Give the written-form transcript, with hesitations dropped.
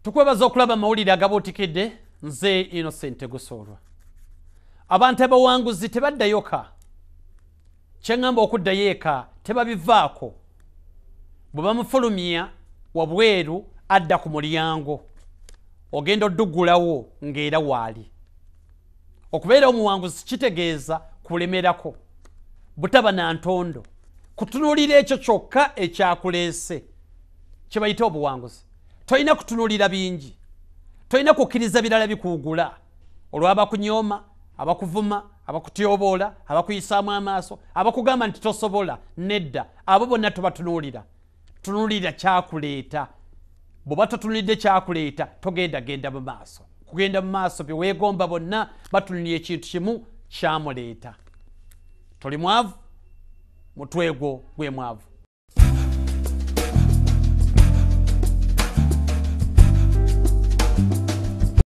Tukwebaza okulaba amawulire agabuutikidde. Nze Innocent Gusoolwa. Abantu abawanguzi tebaddayo ka kyeŋŋamba okuddayo eka tebabivaako. Bwe bamufulumya wabweru adda ku mulyango, ogenda oddugulawo ng'era waali. Okubeera omuwanguzi kitegeeza kulemerako, butaba na ntondo, kutunuulira ekyo kyokka ekyakuleese kye bayita obuwanguzi. Tolina kutunuulira bingi, tolina kukkiriza birala bikuwugula olw'abakunyooma, abakuvuma, abakutyoboola, abakuyisaamu amaaso, abakugamba nti tosobola. Nedda, abo bonna tobatunuulira. Tunuulira kyakuleeta. Bw'oba totunuulidde kyakuleeta, togenda genda mu maaso. Kugenda mu maaso bye weegomba bonna batunuulira ekintu kimu kyamuleeta. Toli mwavu, mutwe gwo gwe mwavu.